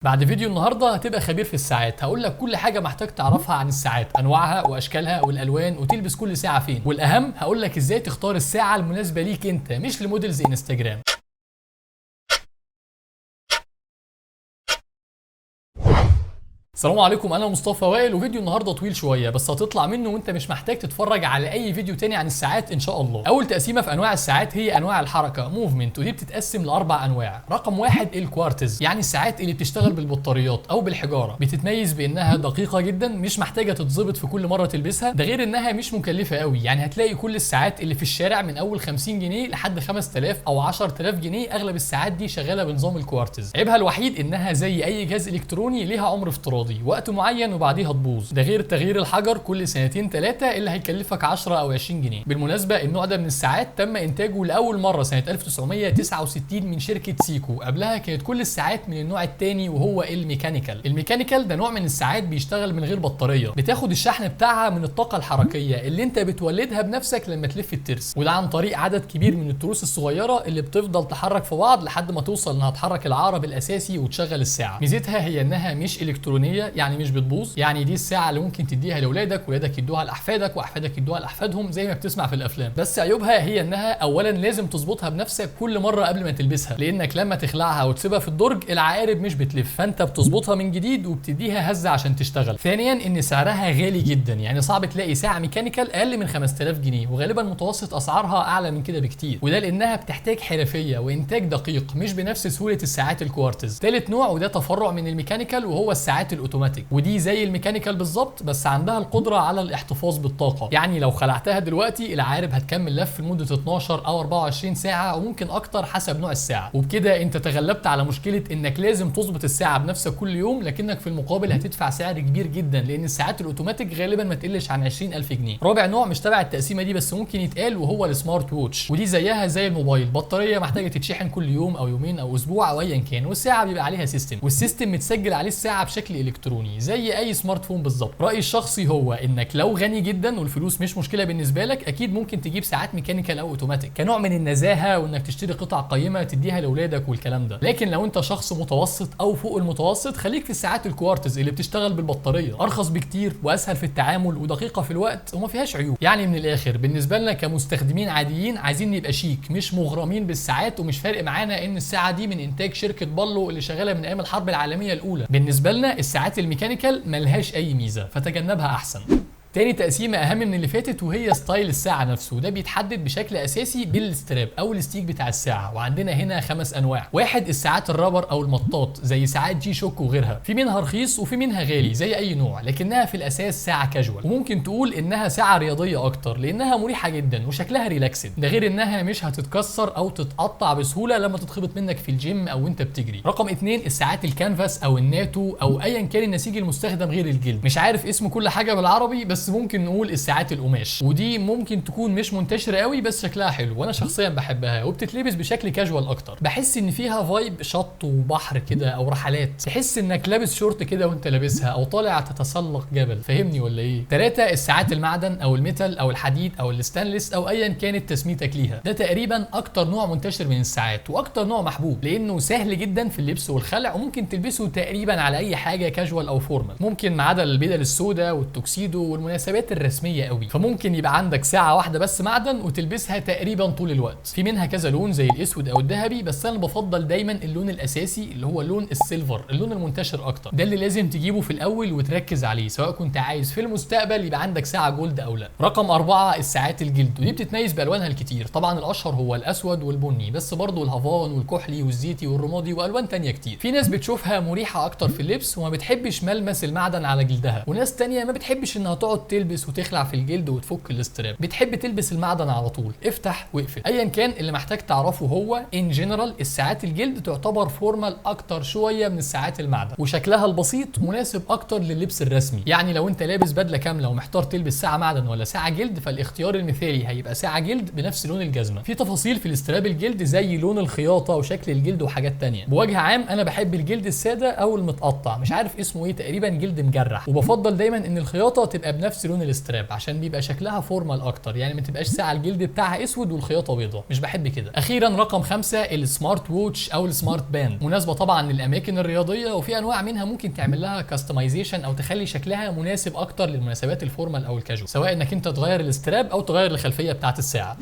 بعد فيديو النهارده هتبقى خبير في الساعات. هقول لك كل حاجة محتاج تعرفها عن الساعات، انواعها واشكالها والالوان، وتلبس كل ساعة فين، والاهم هقول لك ازاي تختار الساعة المناسبة ليك انت، مش ل models انستجرام. السلام عليكم، انا مصطفى وائل، وفيديو النهارده طويل شوية بس هتطلع منه وانت مش محتاج تتفرج على اي فيديو تاني عن الساعات ان شاء الله. اول تقسيمه في انواع الساعات هي انواع الحركة movement، ودي بتتقسم لاربع انواع. رقم واحد الكوارتز، يعني الساعات اللي بتشتغل بالبطاريات او بالحجارة، بتتميز بانها دقيقة جدا، مش محتاجه تتظبط في كل مرة تلبسها، ده غير انها مش مكلفة قوي. يعني هتلاقي كل الساعات اللي في الشارع من اول 50 جنيه لحد 5000 او 10000 جنيه، اغلب الساعات دي شغالة بنظام الكوارتز. عيبها الوحيد انها زي اي جهاز الكتروني ليها عمر افتراضي، وقت معين وبعديها تبوظ، ده غير تغيير الحجر كل سنتين ثلاثة اللي هيكلفك 10 او 20 جنيه. بالمناسبة النوع ده من الساعات تم انتاجه لاول مرة سنة 1969 من شركة سيكو، قبلها كانت كل الساعات من النوع الثاني وهو ال mechanical. ال mechanical ده نوع من الساعات بيشتغل من غير بطارية، بتاخد الشحن بتاعها من الطاقة الحركية اللي انت بتولدها بنفسك لما تلف الترس، وده عن طريق عدد كبير من التروس الصغيرة اللي بتفضل تحرك في بعض لحد ما توصل انها تحرك العقرب الاساسي وتشغل الساعة. ميزتها هي انها مش الكترونية، يعني مش بتبوظ، يعني دي الساعة اللي ممكن تديها لاولادك، ولادك يدوها لاحفادك، واحفادك يدوها لاحفادهم زي ما بتسمع في الافلام. بس عيوبها هي انها اولا لازم تظبطها بنفسك كل مرة قبل ما تلبسها، لانك لما تخلعها وتسيبها في الدرج العقارب مش بتلف، فانت بتظبطها من جديد وبتديها هزه عشان تشتغل. ثانيا ان سعرها غالي جدا، يعني صعب تلاقي ساعة mechanical اقل من 5000 جنيه، وغالبا متوسط اسعارها اعلى من كده بكتير، وده لانها بتحتاج حرفية وانتاج دقيق مش بنفس سهولة الساعات الكوارتز. ثالث نوع وده تفرع من ال mechanical وهو الساعات الاوتوماتيك، ودي زي ال mechanical بالظبط بس عندها القدرة على الاحتفاظ بالطاقة، يعني لو خلعتها دلوقتي العقارب هتكمل لف لمدة 12 او 24 ساعة وممكن اكتر حسب نوع الساعة. وبكده انت تغلبت على مشكلة انك لازم تظبط الساعة بنفسك كل يوم، لكنك في المقابل هتدفع سعر كبير جدا لان الساعات الاوتوماتيك غالبا ما تقلش عن 20000 جنيه. رابع نوع مش تبع التقسيمه دي بس ممكن يتقال وهو ال smart watch، ودي زيها زي الموبايل، بطارية محتاجه تتشحن كل يوم او يومين او اسبوع او ايا كان، والساعة بيبقى عليها system، وال system متسجل عليه الساعة بشكل الكتروني زي اي smart phone بالظبط. رايي الشخصي هو انك لو غني جدا والفلوس مش مشكلة بالنسبة لك، اكيد ممكن تجيب ساعات mechanical او اوتوماتيك كنوع من النزاهة وانك تشتري قطع قيمة تديها لاولادك والكلام ده. لكن لو انت شخص متوسط او فوق المتوسط، خليك في الساعات الكوارتز اللي بتشتغل بالبطاريه، ارخص بكتير واسهل في التعامل ودقيقة في الوقت وما فيهاش عيوب. يعني من الاخر بالنسبة لنا كمستخدمين عاديين عايزين نبقى شيك، مش مغرمين بالساعات، ومش فارق معانا ان الساعة دي من انتاج شركة بالو اللي شغالة من ايام الحرب العالمية الاولى. بالنسبة لنا الساعات ال mechanical ملهاش اي ميزة فتجنبها احسن. تاني تقسيمه اهم من اللي فاتت وهي style الساعة نفسه، وده بيتحدد بشكل اساسي بال strap او الاستيك بتاع الساعة، وعندنا هنا 5 انواع. واحد الساعات ال rubber او المطاط زي ساعات G-Shock وغيرها، في منها رخيص وفي منها غالي زي اي نوع، لكنها في الاساس ساعة كاجوال، وممكن تقول انها ساعة رياضية اكتر لانها مريحه جدا وشكلها relaxed، ده غير انها مش هتتكسر او تتقطع بسهولة لما تتخبط منك في الجيم او انت بتجري. رقم 2 الساعات الكانفاس او الناتو او ايا كان النسيج المستخدم غير الجلد، مش عارف اسم كل حاجة بالعربي بس ممكن نقول الساعات القماش، ودي ممكن تكون مش منتشرة قوي بس شكلها حلو وانا شخصيا بحبها، وبتتلبس بشكل كاجوال اكتر. بحس ان فيها vibe شط وبحر كده او رحلات، تحس انك لابس شورت كده وانت لابسها او طالع تتسلق جبل، فاهمني ولا ايه؟ 3 الساعات المعدن او ال metal او الحديد او الستانلس او ايا كانت تسميتك ليها، ده تقريبا اكتر نوع منتشر من الساعات واكتر نوع محبوب لانه سهل جدا في اللبس والخلع، وممكن تلبسه تقريبا على اي حاجة كاجوال او formal، ممكن ما عدا البدل السوداء والتوكسيدو والمناسبات الرسمية قوي. فممكن يبقى عندك ساعة واحدة بس معدن وتلبسها تقريبا طول الوقت. في منها كذا لون زي الاسود او الذهبي، بس انا بفضل دايما اللون الاساسي اللي هو لون ال silver، اللون المنتشر اكتر، ده اللي لازم تجيبه في الاول وتركز عليه سواء كنت عايز في المستقبل يبقى عندك ساعة gold او لا. رقم 4 الساعات الجلد، ودي بتتميز بالوانها الكتير، طبعا الاشهر هو الاسود والبني، بس برضه الهافان والكحلي والزيتي والرمادي والوان تانية كتير. في ناس بتشوفها مريحه اكتر في اللبس وما بتحبش ملمس المعدن على جلدها، وناس تانية ما بتحبش انها تقعد تلبس وتخلع في الجلد وتفك ال strap، بتحب تلبس المعدن على طول، افتح واقفل. ايا كان اللي محتاج تعرفه هو in general الساعات الجلد تعتبر formal اكتر شوية من الساعات المعدن، وشكلها البسيط مناسب اكتر لللبس الرسمي. يعني لو انت لابس بدله كاملة ومحتار تلبس ساعة معدن ولا ساعة جلد، فالاختيار المثالي هيبقى ساعة جلد بنفس لون الجزمة. في تفاصيل في ال strap الجلد زي لون الخياطة وشكل الجلد وحاجات تانية. بوجه عام انا بحب الجلد السادة او المتقطع، مش عارف اسمه ايه، تقريبا جلد مجرح، وبفضل دايما ان الخياطة تبقى بنفس نفس لون ال strap عشان بيبقى شكلها formal اكتر، يعني ما تبقاش ساعة الجلد بتاعها اسود والخياطه بيضاء، مش بحب كده. اخيرا رقم 5 ال smart watch او ال smart band، مناسبة طبعا للاماكن الرياضية، وفي انواع منها ممكن تعمل لها customization او تخلي شكلها مناسب اكتر للمناسبات ال formal او الكاجوال، سواء انك انت تغير ال strap او تغير الخلفية بتاعت الساعة.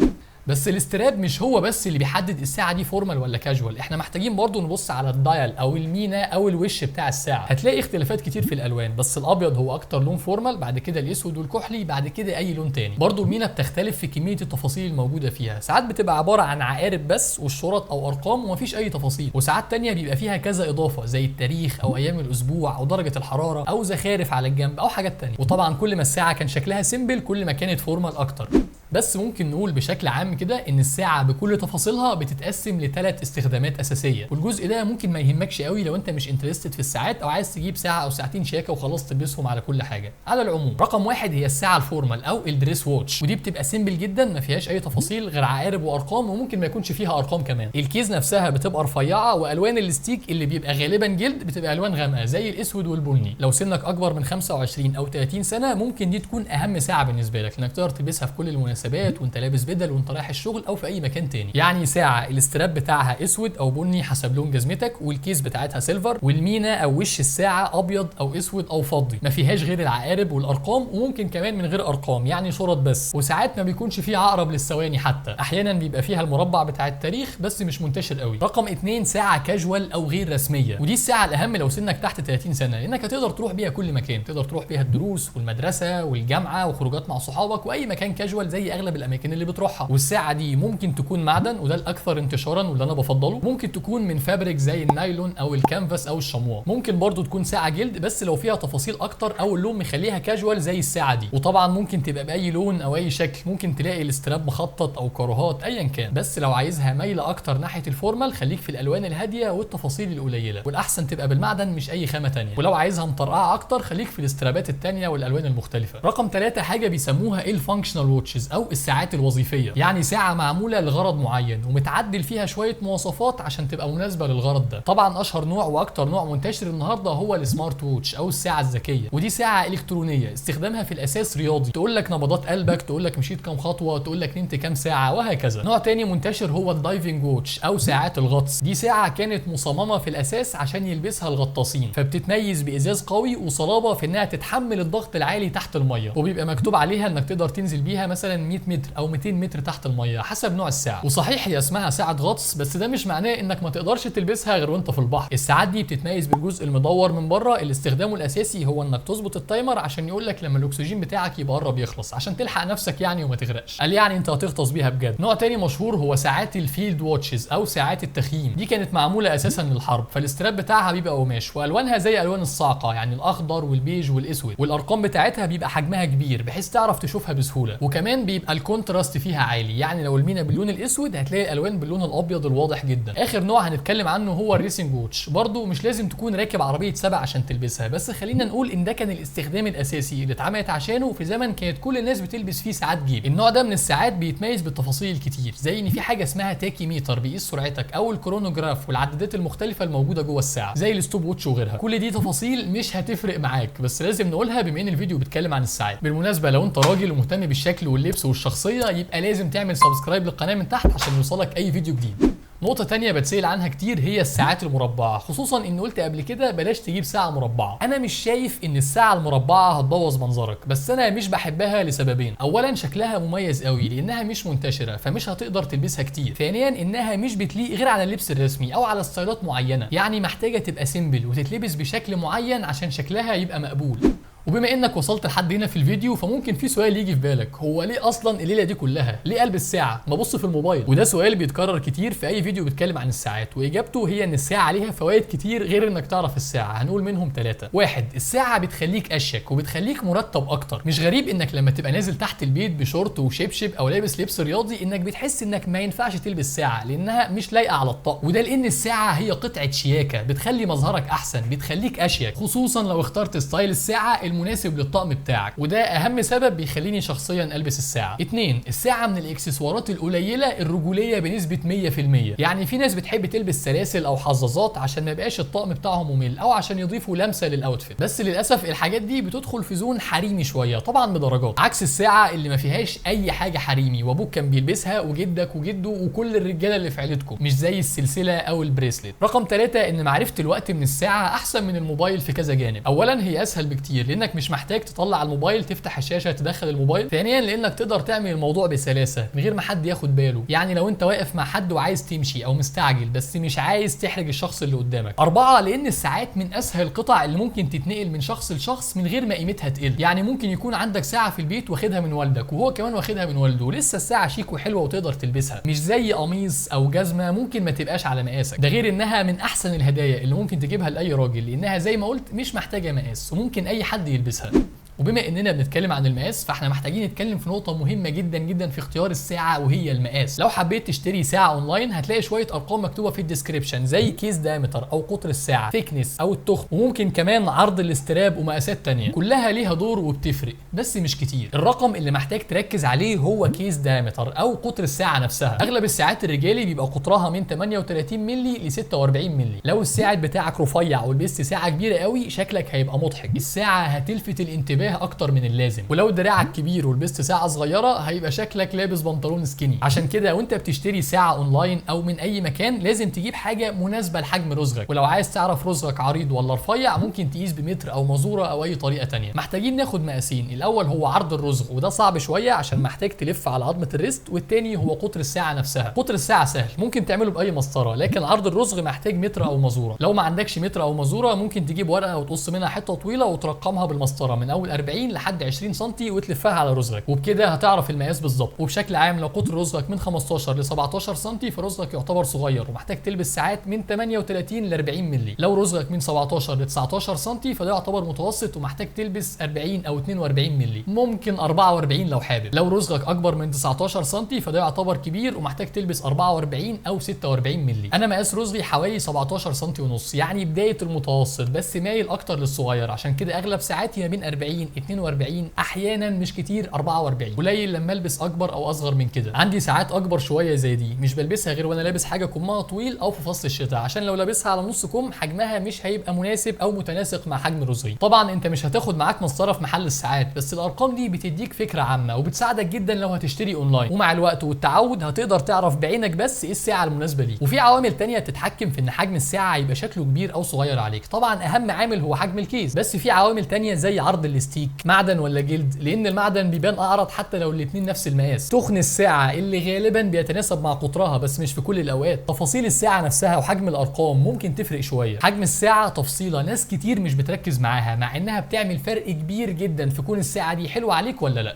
بس ال strap مش هو بس اللي بيحدد الساعة دي formal ولا كاجوال، احنا محتاجين برضو نبص على ال dial او المينا او الوش بتاع الساعة. هتلاقي اختلافات كتير في الالوان، بس الابيض هو اكتر لون formal، بعد كده الاسود والكحلي، بعد كده اي لون تاني. برضو المينا بتختلف في كمية التفاصيل الموجودة فيها، ساعات بتبقى عبارة عن عقارب بس والشرط او ارقام ومفيش اي تفاصيل، وساعات تانية بيبقى فيها كذا اضافه زي التاريخ او ايام الاسبوع او درجه الحرارة او زخارف على الجنب او حاجات تانية. وطبعا كل ما الساعة كان شكلها simple كل ما كانت formal اكتر. بس ممكن نقول بشكل عام كده ان الساعة بكل تفاصيلها بتتقسم لثلاث استخدامات اساسية، والجزء ده ممكن ما يهمكش قوي لو انت مش interested في الساعات او عايز تجيب ساعة او ساعتين شياكه وخلاص تلبسهم على كل حاجة. على العموم رقم 1 هي الساعة ال formal او ال dress watch، ودي بتبقى simple جدا، ما فيهاش اي تفاصيل غير عقارب وارقام، وممكن ما يكونش فيها ارقام كمان. ال case نفسها بتبقى رفيعة، والوان الاستيك اللي بيبقى غالبا جلد بتبقى الوان غامقه زي الاسود والبني. لو سنك اكبر من 25 او 30 سنة ممكن دي تكون اهم ساعة بالنسبة لك، لانك تقدر تلبسها في كل المناسبات وانت لابس بدل وانت رايح الشغل او في اي مكان تاني. يعني ساعة ال strap بتاعها اسود او بني حسب لون جزمتك، وال case بتاعتها silver، والمينا او وش الساعة ابيض او اسود او فضي، ما فيهاش غير العقارب والارقام، وممكن كمان من غير ارقام يعني شرط بس. وساعات ما بيكونش فيه عقرب للثواني حتى، احيانا بيبقى فيها المربع بتاع التاريخ بس مش منتشر قوي. رقم 2 ساعة كاجوال او غير رسمية، ودي الساعة الاهم لو سنك تحت 30 سنة، لانك هتقدر تروح بيها كل مكان، تقدر تروح بيها الدروس والمدرسة والجامعة وخروجات مع صحابك واي مكان كاجوال زي اغلب الاماكن اللي بتروحها. والساعة دي ممكن تكون معدن، وده الاكثر انتشارا واللي انا بفضله، ممكن تكون من fabric زي النايلون او الكانفاس او الشمواه، ممكن برضو تكون ساعة جلد بس لو فيها تفاصيل اكتر او اللون مخليها كاجوال زي الساعة دي. وطبعا ممكن تبقى باي لون او اي شكل، ممكن تلاقي ال strap مخطط او كاروهات ايا كان، بس لو عايزها مايلة اكتر ناحية ال formal خليك في الالوان الهادية والتفاصيل القليلة، والاحسن تبقى بالمعدن مش اي خامة ثانية. ولو عايزها مطرقعه اكتر خليك في ال strap ات الثانية والالوان المختلفة. رقم 3 حاجة بيسموها ال functional watches او الساعات الوظيفية، يعني ساعة معمولة لغرض معين ومتعدل فيها شوية مواصفات عشان تبقى مناسبة للغرض ده. طبعا اشهر نوع واكتر نوع منتشر النهارده هو ال smart watch او الساعة الذكية، ودي ساعة الكترونية استخدامها في الاساس رياضي، تقول لك نبضات قلبك، تقول لك مشيت كام خطوة، تقول لك نمت كام ساعة وهكذا. نوع تاني منتشر هو ال diving watch او ساعات الغطس، دي ساعة كانت مصممه في الاساس عشان يلبسها الغطاسين، فبتتميز بازاز قوي وصلابه في انها تتحمل الضغط العالي تحت المية، وبيبقى مكتوب عليها انك تقدر تنزل بيها مثلا 100 متر او 200 متر تحت المية حسب نوع الساعة. وصحيح هي اسمها ساعة غطس، بس ده مش معناه انك ما تقدرش تلبسها غير وانت في البحر. الساعات دي بتتميز بالجزء المدور من بره اللي استخدامه الاساسي هو انك تظبط ال timer عشان يقول لك لما الاكسجين بتاعك يبقى قرب يخلص عشان تلحق نفسك يعني وما تغرقش، قال يعني انت هتغطس بيها بجد. نوع تاني مشهور هو ساعات ال field watches او ساعات التخييم، دي كانت معمولة اساسا للحرب، فال strap بتاعها بيبقى قماش والوانها زي الوان الصاعقة يعني الاخضر والبيج والاسود، والارقام بتاعتها بيبقى حجمها كبير بحيث تعرف تشوفها بسهولة، وكمان بيبقى ال contrast فيها عالي، يعني لو المينا باللون الاسود هتلاقي الالوان باللون الابيض الواضح جدا. اخر نوع هنتكلم عنه هو ال racing watch، برضو مش لازم تكون راكب عربية سباق عشان تلبسها، بس خلينا نقول ان ده كان الاستخدام الاساسي اللي اتعملت عشانه في زمن كانت كل الناس بتلبس فيه ساعات جيب. النوع ده من الساعات بيتميز بالتفاصيل الكتير، زي ان في حاجة اسمها tachymeter بيقيس سرعتك، او ال chronograph والعدادات المختلفة الموجودة جوه الساعة زي ال stopwatch وغيرها. كل دي تفاصيل مش هتفرق معاك بس لازم نقولها بما ان الفيديو بيتكلم عن الساعات. بالمناسبة لو انت راجل ومهتم بالشكل واللبس والشخصية يبقى لازم تعمل subscribe للقناة من تحت عشان يوصلك اي فيديو جديد. نقطة تانية بتسأل عنها كتير هي الساعات المربعة، خصوصا ان قلت قبل كده بلاش تجيب ساعة مربعة. انا مش شايف ان الساعة المربعة هتبوظ منظرك، بس انا مش بحبها لسببين. اولا شكلها مميز قوي لانها مش منتشرة فمش هتقدر تلبسها كتير. ثانيا انها مش بتليق غير على اللبس الرسمي او على style ات معينة، يعني محتاجة تبقى simple وتتلبس بشكل معين عشان شكلها يبقى مقبول. وبما انك وصلت لحد هنا في الفيديو فممكن في سؤال يجي في بالك، هو ليه اصلا الليلة دي كلها؟ ليه البس ساعة؟ ما ابص في الموبايل. وده سؤال بيتكرر كتير في اي فيديو بيتكلم عن الساعات، واجابته هي ان الساعة ليها فوائد كتير غير انك تعرف الساعة. هنقول منهم 3. 1، الساعة بتخليك اشيك وبتخليك مرتب اكتر. مش غريب انك لما تبقى نازل تحت البيت بشورت وشبشب او لابس لبس رياضي انك بتحس انك ما ينفعش تلبس ساعة لانها مش لايقة على الطقم، وده لان الساعة هي قطعه شياكه بتخلي مظهرك احسن، بتخليك اشيك، خصوصا لو اخترت style الساعة المناسب للطقم بتاعك، وده اهم سبب بيخليني شخصيا البس الساعة. 2، الساعة من الاكسسوارات القليلة الرجوليه بنسبة 100%. يعني في ناس بتحب تلبس سلاسل او حظاظات عشان ما يبقاش الطقم بتاعهم ممل او عشان يضيفوا لمسه لل outfit، بس للاسف الحاجات دي بتدخل في zone حريمي شوية، طبعا بدرجات، عكس الساعة اللي ما فيهاش اي حاجة حريمي وابوك كان بيلبسها وجدك وجده وكل الرجالة اللي في عيلتكم، مش زي السلسلة او ال bracelet. رقم 3، ان معرفة الوقت من الساعة احسن من الموبايل في كذا جانب. اولا هي اسهل بكتير لانك مش محتاج تطلع الموبايل تفتح الشاشة تدخل الموبايل. ثانيا لانك تقدر تعمل الموضوع بسلاسة من غير ما حد ياخد باله، يعني لو انت واقف مع حد وعايز تمشي او مستعجل بس مش عايز تحرج الشخص اللي قدامك. 4، لان الساعات من اسهل القطع اللي ممكن تتنقل من شخص لشخص من غير ما قيمتها تقل. يعني ممكن يكون عندك ساعة في البيت واخدها من والدك وهو كمان واخدها من والده ولسه الساعة شيك وحلوه وتقدر تلبسها، مش زي قميص او جزمه ممكن ما تبقاش على مقاسك. ده غير انها من احسن الهدايا اللي ممكن تجيبها لاي راجل، لانها زي ما قلت مش محتاجه مقاس وممكن اي حد يلبسها. وبما اننا بنتكلم عن المقاس فاحنا محتاجين نتكلم في نقطة مهمة جدا جدا في اختيار الساعة، وهي المقاس. لو حبيت تشتري ساعة اونلاين هتلاقي شوية ارقام مكتوبة في ال description زي case diameter او قطر الساعة، thickness او التخن، وممكن كمان عرض ال strap ومقاسات تانية، كلها ليها دور وبتفرق بس مش كتير. الرقم اللي محتاج تركز عليه هو case diameter او قطر الساعة نفسها. اغلب الساعات الرجالي بيبقى قطرها من 38 مللي ل 46 مللي. لو الساعد بتاعك رفيع ولبست ساعة كبيرة قوي شكلك هيبقى مضحك، الساعة هتلفت الانتباه اكتر من اللازم. ولو دراعك كبير ولبست ساعة صغيرة هيبقى شكلك لابس بنطلون skinny. عشان كده وانت بتشتري ساعة اونلاين او من اي مكان لازم تجيب حاجة مناسبة لحجم رزغك، ولو عايز تعرف رزغك عريض ولا رفيع ممكن تقيس بمتر او مازوره او اي طريقه تانية. محتاجين ناخد مقاسين، الاول هو عرض الرزغ وده صعب شوية عشان محتاج تلف على عظمه ال wrist، والتاني هو قطر الساعة نفسها. قطر الساعة سهل ممكن تعمله باي مسطرة، لكن عرض الرزغ محتاج متر او مازوره. لو ما عندكش متر او مازوره ممكن تجيب ورقة وتقص منها حتة طويلة وترقمها بالمسطره من اول 40 لحد 20 سم وتلفها على رزغك، وبكده هتعرف المقاس بالظبط. وبشكل عام لو قطر رزغك من 15 ل 17 سم فرزغك يعتبر صغير ومحتاج تلبس ساعات من 38 ل 40 مللي. لو رزغك من 17 ل 19 سم فده يعتبر متوسط ومحتاج تلبس 40 او 42 مللي، ممكن 44 لو حابب. لو رزغك اكبر من 19 سم فده يعتبر كبير ومحتاج تلبس 44 او 46 مللي. انا مقاس رزغي حوالي 17 سم ونص، يعني بداية المتوسط بس مايل اكتر للصغير، عشان كده اغلب ساعاتي ما بين 40 42، احيانا مش كتير 44، قليل لما البس اكبر او اصغر من كده. عندي ساعات اكبر شوية زي دي مش بلبسها غير وانا لابس حاجة كمها طويل او في فصل الشتاء، عشان لو لابسها على نص كم حجمها مش هيبقى مناسب او متناسق مع حجم رزغي. طبعا انت مش هتاخد معاك مسطرة في محل الساعات، بس الارقام دي بتديك فكرة عامة وبتساعدك جدا لو هتشتري اونلاين، ومع الوقت والتعود هتقدر تعرف بعينك بس ايه الساعة المناسبة ليك. وفي عوامل تانية تتحكم في ان حجم الساعة يبقى شكله كبير او صغير عليك. طبعا اهم عامل هو حجم ال case، بس في عوامل تانية زي عرض الاستيك، معدن ولا جلد، لان المعدن بيبان اعرض حتى لو الاثنين نفس المقاس، تخن الساعة اللي غالبا بيتناسب مع قطرها بس مش في كل الاوقات، تفاصيل الساعة نفسها وحجم الارقام ممكن تفرق شوية. حجم الساعة تفصيله ناس كتير مش بتركز معاها مع انها بتعمل فرق كبير جدا في كون الساعة دي حلوة عليك ولا لا.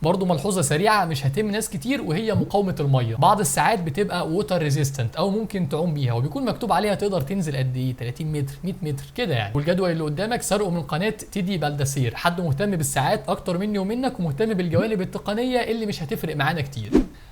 برضه ملحوظة سريعة مش هتم ناس كتير وهي مقاومة المية. بعض الساعات بتبقى water resistant او ممكن تعوم بيها، وبيكون مكتوب عليها تقدر تنزل قد ايه، 30 متر 100 متر كده يعني. والجدول اللي قدامك سرقه من قناة تيدي بالداسير، حد مهتم بالساعات اكتر مني ومنك ومهتم بالجوانب التقنية اللي مش هتفرق معانا كتير.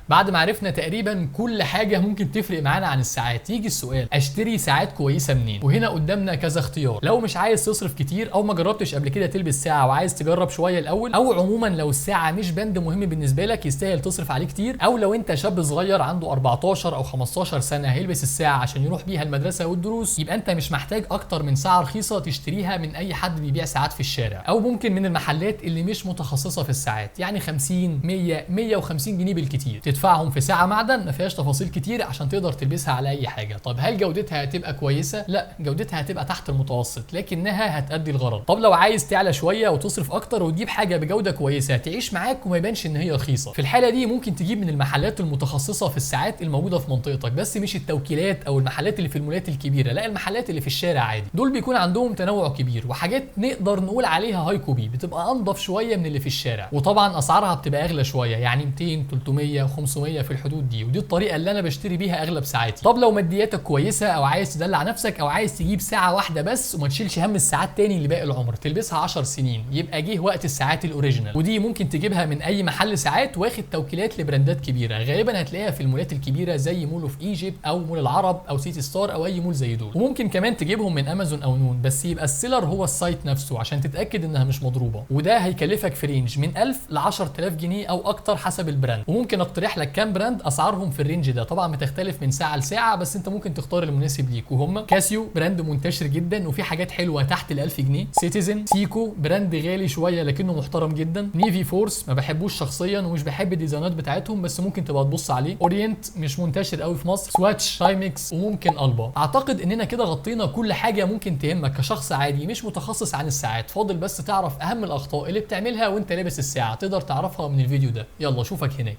بعد ما عرفنا تقريبا كل حاجة ممكن تفرق معانا عن الساعات، يجي السؤال اشتري ساعات كويسة منين؟ وهنا قدامنا كذا اختيار. لو مش عايز تصرف كتير او ما جربتش قبل كده تلبس ساعة وعايز تجرب شوية الاول، او عموما لو الساعة مش بند مهم بالنسبة لك يستاهل تصرف عليه كتير، او لو انت شاب صغير عنده 14 او 15 سنة هيلبس الساعة عشان يروح بيها المدرسة والدروس، يبقى انت مش محتاج اكتر من ساعة رخيصة تشتريها من اي حد بيبيع ساعات في الشارع، او ممكن من المحلات اللي مش متخصصة في الساعات، يعني 50 100 150 جنيه بالكتير تدفعهم في ساعة معدن ما فيهاش تفاصيل كتير عشان تقدر تلبسها على اي حاجة. طب هل جودتها هتبقى كويسة؟ لا، جودتها هتبقى تحت المتوسط لكنها هتأدي الغرض. طب لو عايز تعلى شوية وتصرف اكتر وتجيب حاجة بجوده كويسة تعيش معاك وما يبانش ان هي رخيصة، في الحالة دي ممكن تجيب من المحلات المتخصصة في الساعات الموجودة في منطقتك، بس مش التوكيلات او المحلات اللي في المولات الكبيرة، لا المحلات اللي في الشارع عادي. دول بيكون عندهم تنوع كبير وحاجات نقدر نقول عليها high copy، بتبقى انضف شوية من اللي في الشارع، وطبعا اسعارها بتبقى اغلى شوية، يعني 200 300 500 1500 في الحدود دي، ودي الطريقة اللي انا بشتري بيها اغلب ساعاتي. طب لو مادياتك كويسة او عايز تدلع نفسك او عايز تجيب ساعة واحدة بس وما تشيلش هم الساعات تاني لباقي العمر، تلبسها 10 سنين، يبقى جه وقت الساعات ال original، ودي ممكن تجيبها من اي محل ساعات واخد توكيلات لبراندات كبيرة، غالبا هتلاقيها في المولات الكبيرة زي Mall of Egypt او مول العرب او سيتي ستار او اي مول زي دول. وممكن كمان تجيبهم من امازون او نون، بس يبقى ال seller هو ال site نفسه عشان تتاكد انها مش مضروبة، وده هيكلفك في range من 1000 ل 10000 جنيه او اكتر حسب ال brand. وممكن اقترح لك كام brand اسعارهم في ال range ده، طبعا بتختلف من ساعة لساعة بس انت ممكن تختار المناسب ليك، وهم كاسيو brand منتشر جدا وفي حاجات حلوة تحت ال 1000 جنيه، Citizen، Seiko brand غالي شوية لكنه محترم جدا، Naviforce ما بحبوش شخصيا ومش بحب الديزاينات بتاعتهم بس ممكن تبقى تبص عليه، Orient مش منتشر قوي في مصر، Swatch، Timex، وممكن البا. اعتقد اننا كده غطينا كل حاجة ممكن تهمك كشخص عادي مش متخصص عن الساعات، فاضل بس تعرف اهم الاخطاء اللي بتعملها وانت لابس الساعة، تقدر تعرفها من الفيديو ده. يلا اشوفك هناك.